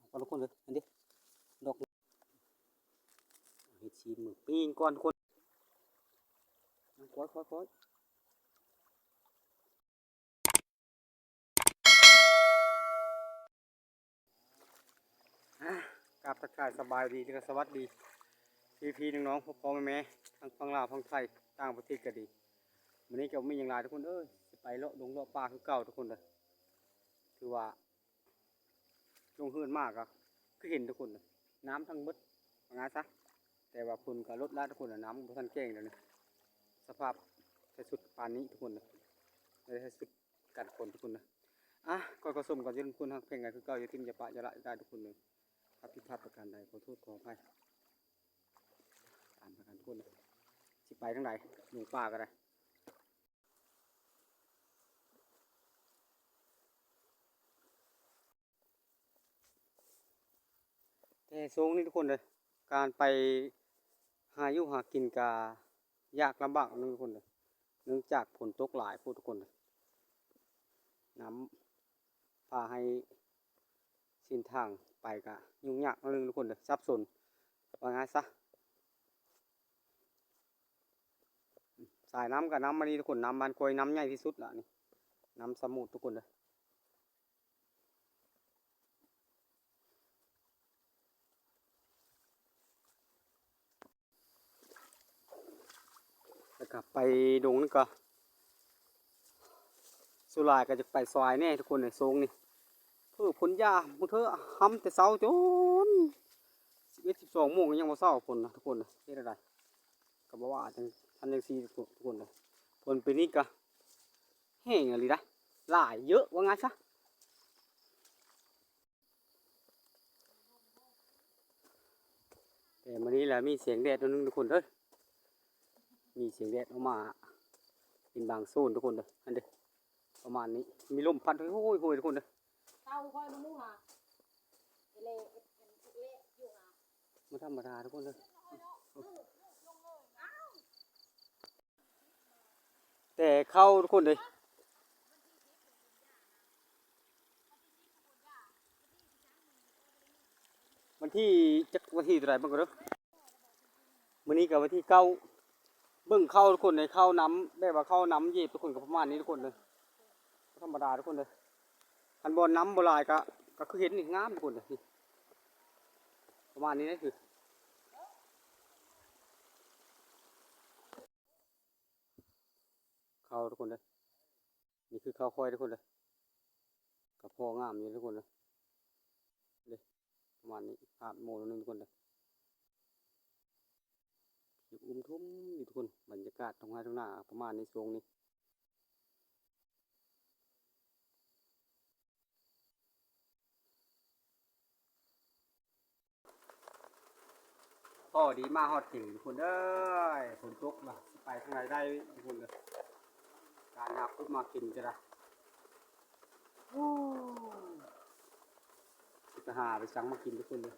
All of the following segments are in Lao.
ກ່ອນທຸກຄົນເດີ ອັນເດ ດອກ ເຮັດຊີນມື້ປີ້ງກ່ອນທຸກຄົນ ຄ່ອຍໆໆ ອ່າ ກາບທັກທາຍສະບາຍດີ ແລະກະສະຫວັດດີ ພີ່ໆ ນ້ອງໆ ພໍ່ໆ ແມ່ໆ ທັງຝັ່ງລາວ ຝັ່ງໄທ ຕ່າງປະເທດກະດີ. ມື້ນີ້ກະບໍ່ມີຫຍັງຫຼາຍທຸກຄົນເອີຍ ຊິໄປເລາະດົງເລາະປ່າຄືເກົ່າທຸກຄົນເດີ ຖືວ່າ ລົງເຮືອນມາກະຄືເຫັນທຸກຄົນ ນ້ຳທັງເບິດ ວ່າງ່າຍຊະ ແຕ່ວ່າຝົນກະລົດລະທຸກຄົນ ນ້ຳບໍ່ທັນແກ້ງດຽວນີ້ ສະພາບໃສ່ຊຸດປານນີ້ທຸກຄົນ ໃສ່ຊຸດກັນຝົນທຸກຄົນ ອ່ະ ຂໍຂໍຊົມກັນ ຢ່າລືມຄົນຮັກແພງກັນຄືເກົ່າ ຢ່າຖິ້ມຢ່າປະຢ່າລະຢ່າດາທຸກຄົນເດີ ຖ້າຜິດພາດປະການໃດ ຂໍໂທດຂໍອະໄພ ຕາມປະການທຸກຄົນ ຊິໄປທາງໃດ ດົງປ່າກະໄດ້. ແຕ່ຊ່ວງນີ້ທຸກຄົນເດີ ການໄປຫາຢູ່ຫາກິນກະຍາກລຳບາກໜຶ່ງທຸກຄົນເດີ ເນື່ອງຈາກຝົນຕົກຫຼາຍໂພດທຸກຄົນເດີ ນ້ຳພາໃຫ້ເສັ້ນທາງໄປກະຫຍຸ້ງຍາກໜ້ອຍໜຶ່ງທຸກຄົນເດີ ສັບສົນ ວ່າງ່າຍຊະ ສາຍນ້ຳກະນ້ຳອັນນີ້ທຸກຄົນ ນ້ຳບ້ານຂ້ອຍ ນ້ຳໃຫຍ່ທີ່ສຸດລະນີ້ ນ້ຳສະໝູດທຸກຄົນເດີ. ແລ້ວກະໄປດົງນີ້ກະ ສ່ວນຫຼາຍກະຈະໄປສາຍແດ່ທຸກຄົນເອີຍ ຊ່ວງນີ້ ເພິ່ນພົ່ນຢາ ບາງເທື່ອຫຳແຕ່ເຊົ້າຈົນສິບເອັດ ສິບສອງໂມງກະຍັງບໍ່ເຊົາ ຝົນນະທຸກຄົນເອີຍ ເຮັດແນວໃດ ກະບໍ່ວ່າຈັ່ງ ຄັນຈັ່ງຊີ້ທຸກຄົນເອີຍ ຝົນປີນີ້ກະແຮງອີ່ຫຼີໄດ໋ ຫຼາຍເຍີະວ່າງ່າຍຊະ. ແຕ່ມື້ນີ້ລະມີສຽງແດດໜ້ອຍໜຶ່ງທຸກຄົນເດີ ມີສຽງແດດອອກມາເປັນບາງໂຊນທຸກຄົນເດີ ຫັ້ນເດ ປະມານນີ້ ມີລົມພັດໂຫຍໆ ທຸກຄົນເດີ ເຕົ້າຂ້ອຍມາໝູ່ຫາ ເອເລ ເອເລຢູ່ຫາ ບໍ່ທຳມະດາທຸກຄົນເດີ. ແຕ່ເຂົ້າທຸກຄົນເອີຍ ວັນທີ ຈັກວັນທີເທົ່າໃດເບິ່ງກ່ອນເດີ ມື້ນີ້ກະວັນທີເກົ້າ ເບິ່ງເຂົ້າທຸກຄົນເອີຍ ເຂົ້ານຳ ແບບວ່າເຂົ້ານຳເຢບທຸກຄົນ ກະປະມານນີ້ທຸກຄົນເອີຍ ບໍ່ທຳມະດາທຸກຄົນເອີຍ ຄັນບ່ອນນ້ຳບໍ່ຫຼາຍກະ ກະຄືເຫັນນີ້ ງາມທຸກຄົນເອີຍ ປະມານນີ້ເລີຍ ຄື ເຂົ້າທຸກຄົນເດີ ນີ້ຄືເຂົ້າຂ້ອຍທຸກຄົນເດີ ກະພໍງາມຢູ່ທຸກຄົນເດີ ເດ້ ປະມານນີ້ ພາບໂມໜຶ່ງທຸກຄົນເດີ ອຸ້ມທຸ່ມຢູ່ທຸກຄົນ ບັນຍາກາດທົ່ງໄຮ່ທົ່ງນາປະມານນີ້ ຊ່ວງນີ້. ພໍດີມາຮອດເຂດທຸກຄົນເອີຍ ຝົນຕົກລະ ຊິໄປທາງໃດໄດ້ທຸກຄົນເອີຍ ການຫາກົບມາກິນກະໄດ້ ໂອ້ ຊິໄປຫາໄປສັງມາກິນທຸກຄົນເອີຍ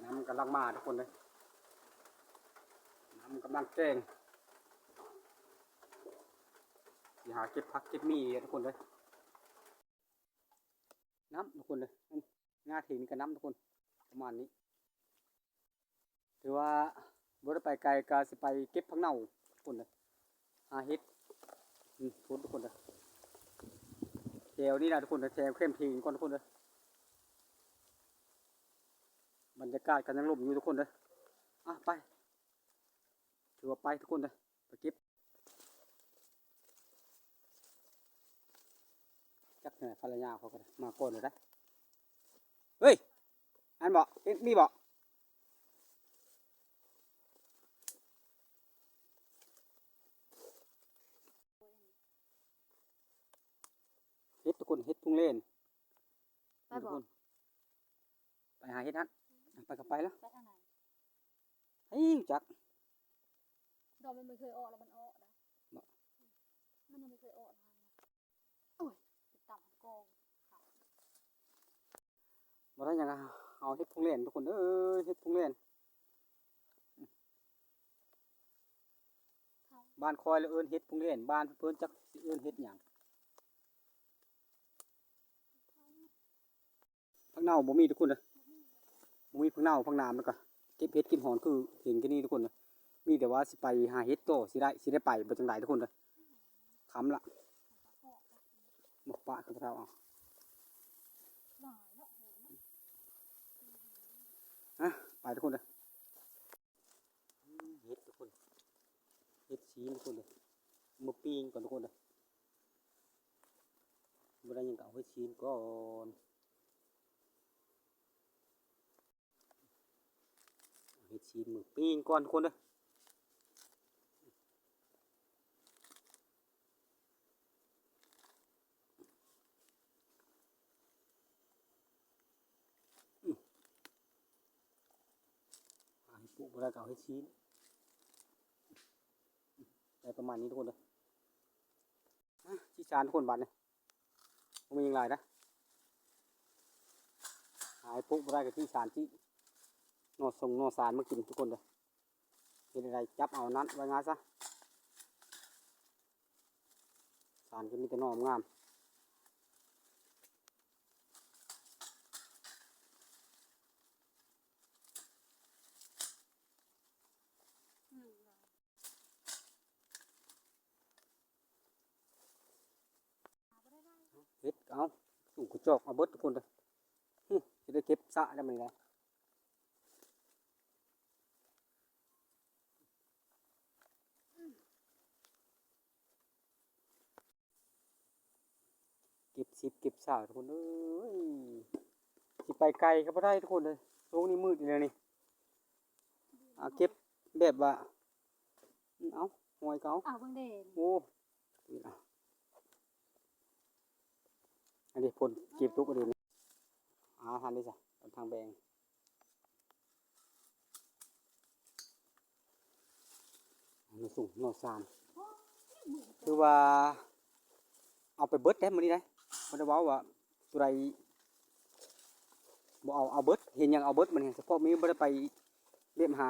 ນ້ຳກຳລັງມາທຸກຄົນເອີຍ ນ້ຳກຳລັງແກ້ງ ຊິຫາເກັບຜັກເກັບໝີ່ທຸກຄົນເອີຍ. ນ້ຳທຸກຄົນເດີ ງາເຖິງນີ້ກະນ້ຳທຸກຄົນ ປະມານນີ້ ຖືວ່າບໍ່ໄດ້ໄປໄກ ກະຊິໄປເກັບຜັກເນົ່າທຸກຄົນເດີ ຫາເຫັດ ອືມ ພຸ້ນທຸກຄົນເດີ ແຖວນີ້ລະທຸກຄົນເດີ ແຖວແຄມເຖິງກ່ອນທຸກຄົນເດີ ບັນຍາກາດກະຍັງລົມຢູ່ທຸກຄົນເດີ ອ່ະ ໄປ ຖືວ່າໄປທຸກຄົນເດີ ໄປເກັບ ຈັກແມ່ນພັນລະຍາເຂົາກະໄດ້ ມາກ່ອນເລີຍໄດ໋ ເຮີ້ຍ ອັນບໍ່ ເຮັດມີບໍ່ ເຫັດທຸກຄົນ ເຫັດພຸງເລນ ໄປບໍ່ ທຸກຄົນ ໄປຫາເຫັດຫັ້ນ ໄປກະໄປລະ ໄປທາງໃດ ໃຜຮູ້ຈັກ ດອກມັນບໍ່ເຄີຍອອກລະ ມັນອອກນະ ບໍ່ ມັນຍັງບໍ່ເຄີຍອອກນະ ໂອ້ຍ ໄປຕຳກອງ ບໍ່ໄດ້ຫຍັງ ເອົາເຫັດພຸງເລນທຸກຄົນເອີຍ ເຫັດພຸງເລນ ບ້ານຂ້ອຍລະເອີ້ນເຫັດພຸງເລນ ບ້ານເພິ່ນຈັກຊິເອີ້ນເຫັດຫຍັງ. ເນົ່າບໍ່ມີທຸກຄົນເດີ ບໍ່ມີຜັກເນົ່າຜັກໜາມ ແລ້ວກໍເກັບເຫັດເກັບຫອນຄືເຫັນກັນນີ້ທຸກຄົນເດີ. ມີແຕ່ວ່າຊິໄປຫາເຫັດຕໍ່ ຊິໄດ້ ຊິໄດ້ໄປບໍ່ຈັ່ງໃດທຸກຄົນເດີ. ຄ່ຳລະ ບໍ່ປະກັບເຮົາເອົາ ອະ ໄປທຸກຄົນເດີ. ເຫັດທຸກຄົນ ເຫັດຊີນທຸກຄົນເດີ ມາປີ້ງກ່ອນທຸກຄົນເດີ. ບໍ່ໄດ້ຫຍັງກໍເອົາເຫັດຊີນກ່ອນ ເຫັດຊີນມາປີ້ງກ່ອນທຸກຄົນເດີ. ອືມ ຫາເຫັດປຸກບໍ່ໄດ້ກໍເອົາເຫັດຊີນ ໄດ້ປະມານນີ້ທຸກຄົນເດີ. ອາ ຂີ້ສານທຸກຄົນ ບາດນີ້ບໍ່ມີຫຍັງຫຼາຍນະ ຫາເຫັດປຸກບໍ່ໄດ້ກໍຂີ້ສານ ຊິໜໍ່ສົງໜໍ່ສານມາກິນທຸກຄົນເດີ. ເຮັດໃດຈັບເອົານັ້ນໄວ້ງາຊະ ສານກໍມີແຕ່ໜໍ່ງາມ. ເຮັດ ເອົາ ສູງກະຈອກເອົາເບິດທຸກຄົນເດີ. ຫຶ ຊິໄດ້ເກັບຊະແລ້ວມື້ນີ້ນະ. ເກັບສິບເກັບຊາວທຸກຄົນເອີຍ ຊິໄປໄກກໍບໍ່ໄດ້ທຸກຄົນເອີຍ. ຊ່ວງນີ້ມືດອີກແລ້ວນີ້ ອາ ເກັບແບບວ່າ ເອົາ ຫ້ອຍເຂົາ ເອົາເບິ່ງເດ້ ໂອ້ ນີ້ລະ ອັນນີ້ພົນເກັບທຸກອັນນີ້ ອາ ທັນເດ້ຊະ ທາງແບ່ງ. ໜໍ່ສູງໜໍ່ສານ ຄືວ່າເອົາໄປເບິດໄດ໋ມື້ນີ້ໄດ໋ ບໍ່ໄດ້ເວົ້າວ່າຕົວໃດບໍ່ເອົາ ເອົາເບິດ ເຫັນຫຍັງເອົາເບິດມື້ນີ້ ສະເພາະມີ ບໍ່ໄດ້ໄປແບບຫາ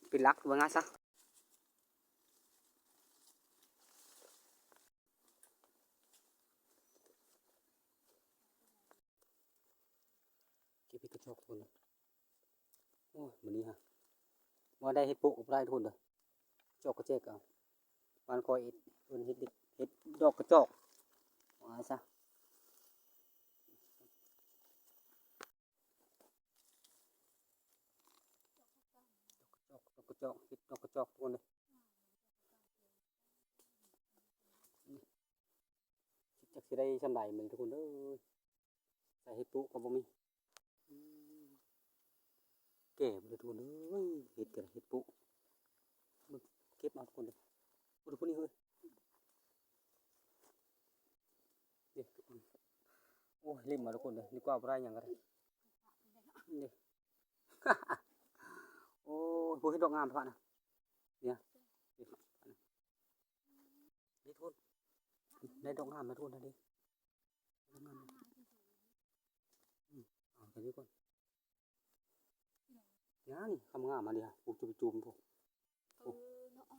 ເປັນຫຼັກ ວ່າງ່າຍຊະ. ເກັບເຫັດກະຈອກທຸກຄົນເດີ. ໂອ້ຍ ມື້ນີ້ຫາ ບໍ່ໄດ້ເຫັດໂປະກໍບໍ່ໄດ້ທຸກຄົນເດີ ຈອກກະແຈກເອົາ. ບ້ານຂ້ອຍເອີ້ນເຫັດ ເຫັດດອກກະຈອກ ວ່າຊະ. ດອກກະຈອກ ເຫັດດອກກະຈອກທຸກຄົນເດີ. ຈັກຊິໄດ້ຊ່ຳໃດມື້ນີ້ທຸກຄົນເດີ. ໃສ່ເຫັດປຸກກໍບໍ່ມີ ແກ່ເບິດທຸກຄົນເອີຍ. ເຫັດກໍໄດ້ ເຫັດປຸກ ເບິ່ງ ເກັບເອົາທຸກຄົນເດີ. ໂອ້ ທຸກຄົນນີ້ເຮີ້ຍ ເດ້ ໂອ້ຍ ເຫຼັ້ມມາທຸກຄົນເດີ. ດີກວ່າບໍ່ໄດ້ຫຍັງກໍໄດ້ ເດ້. ໂອ້ຍ ຜູ້ເຫັດດອກງາມພະນະ ເນຍ ເດ້ ເດ້ທຸກຄົນ ໄດ້ດອກງາມມາທຸກຄົນເດ້. ອືມ ເອົາແຕ່ນີ້ກ່ອນ ງາມນີ້ ຄຳງາມມາເດ ປູກຈຸ່ມໆ ພຸ້ນ ເອີເນາະ ອໍ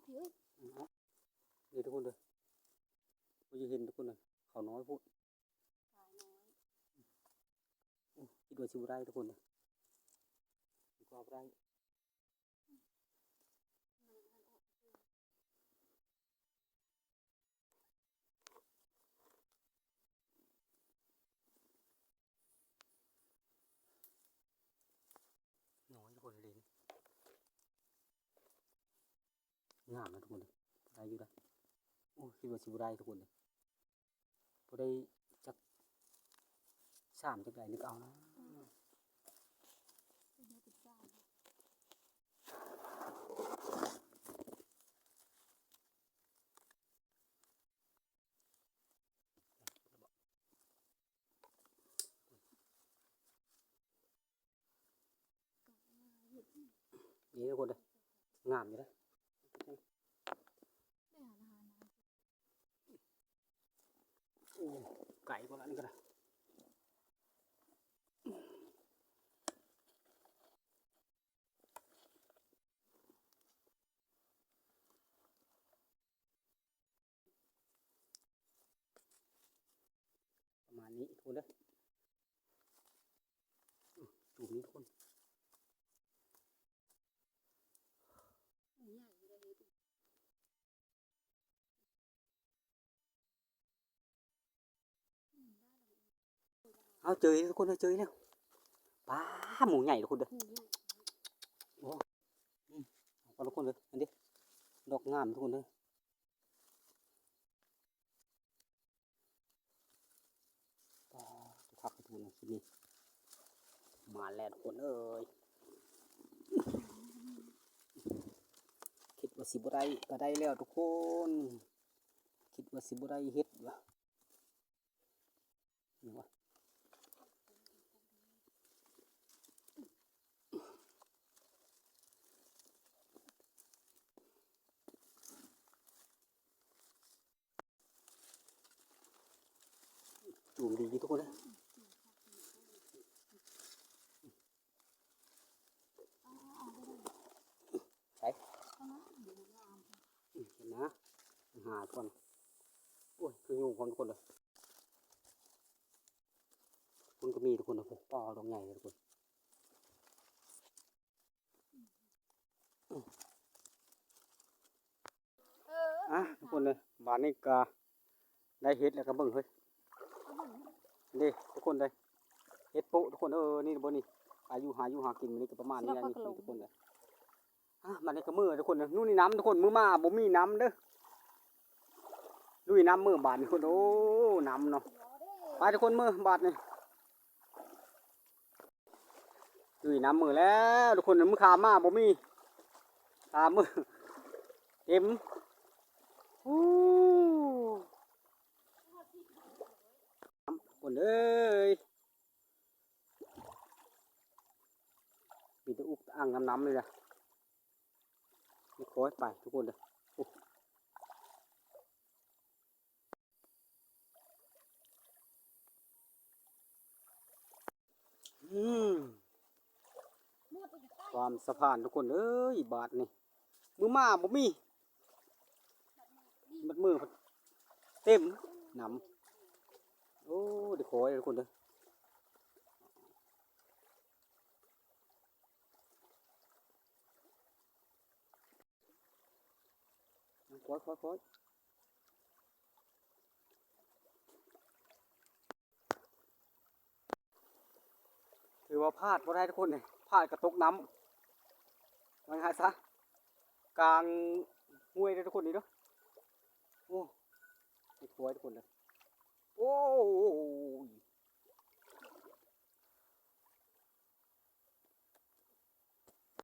ພີ່ເອີຍ ເດ້ທຸກຄົນເດີ. ບໍ່ຢາກເຫັນທຸກຄົນເດີ ເຂົານ້ອຍໂພດ ໂອ້ ຄິດວ່າຊິບໍ່ໄດ້ທຸກຄົນເດີ ຄິດວ່າບໍ່ໄດ້. ນ້ອຍທຸກຄົນເດ້ ງາມນະທຸກຄົນເດ້ ໄດ້ຢູ່ນະ. ໂອ້ ຄິດວ່າຊິບໍ່ໄດ້ທຸກຄົນເດ້. ບໍ່ໄດ້ຈັກສາມຈັກໃດ ນຶກເອົານະ. ນີ້ທຸກຄົນເດີ ງາມຢູ່ເດ້. ໂອ້ ໄກບໍ່ລະ ອັນນີ້ກໍໄດ້. ປະມານນີ້ທຸກຄົນເດີ. ຕຸ່ມນີ້ທຸກຄົນ. ເອົາ ເຈີອີກແລ້ວທຸກຄົນເອີຍ ເຈີອີກແລ້ວ. ປາ ໝູໃຫຍ່ທຸກຄົນເດີ. ໂອ້ ອືມ ເອົາກ່ອນທຸກຄົນເດີ ອັນນີ້ ດອກງາມທຸກຄົນເດີ. ປາ ຄັກທຸກຄົນເອີຍ ຄລິບນີ້ ມາແລ້ວທຸກຄົນເອີຍ. ຄິດວ່າຊິບໍ່ໄດ້ກໍໄດ້ແລ້ວທຸກຄົນ ຄິດວ່າຊິບໍ່ໄດ້ເຮັດວ່າ ນີ້ວ່າ ຈູມດີຢູ່ທຸກຄົນເອີຍ. ໃສ ເຫັນນະ ຫາກ່ອນ. ໂອ້ຍ ຄືຍຸງຂອງທຸກຄົນເລີຍ. ມັນກໍມີທຸກຄົນນະ ໂອ້ ປາດອກໃຫຍ່ເລີຍທຸກຄົນ. ອ່ະ ທຸກຄົນເອີຍ ບາດນີ້ກໍໄດ້ເຫັດແລ້ວ ກໍເບິ່ງເຮີ້ຍ ເດ້ທຸກຄົນເດ້ ເຫັດໂປະທຸກຄົນເອີຍ. ນີ້ບໍ່ນີ້ ອາຍຸຫາຢູ່ຫາກິນມື້ນີ້ກໍປະມານນີ້ ນີ້ທຸກຄົນເອີຍ. ອ່ະ ບາດນີ້ກໍເມືອທຸກຄົນເອີຍ ນຸ້ຍນຳທຸກຄົນ ມື້ມາບໍ່ມີນຳເດີ ລຸຍນຳເມືອບາດນີ້ທຸກຄົນ. ໂອ້ ນຳເນາະ ໄປທຸກຄົນ ເມືອບາດນີ້. ເອີຍ ນຳມືແລ້ວທຸກຄົນ ມື້ຄ່ຳມາບໍ່ມີ ຄ່ຳມືເຕັມ. ໂອ້ ທຸກຄົນເອີຍ ມີແຕ່ອຸກຕະອັ່ງນຳໆເລີຍນະ. ຄ່ອຍໄປທຸກຄົນເດີ ໂອ້. ອືມ ຄວາມສະພານທຸກຄົນເອີຍ ບາດນີ້ ມື້ມາບໍ່ມີ ມັດມືເຕັມນຳ. ໂອ້ ໄດ້ຂໍເດີທຸກຄົນເດີ. ຄ່ອຍໆໆ ຖືວ່າພາດບໍ່ໄດ້ທຸກຄົນເອີຍ ພາດກໍຕົກນ້ຳ ວ່າງ່າຍຊະ ກາງຫ້ວຍເດີທຸກຄົນນີ້ເດີ. ໂອ້ ຕິດຫົວທຸກຄົນເດີ. ໂອ້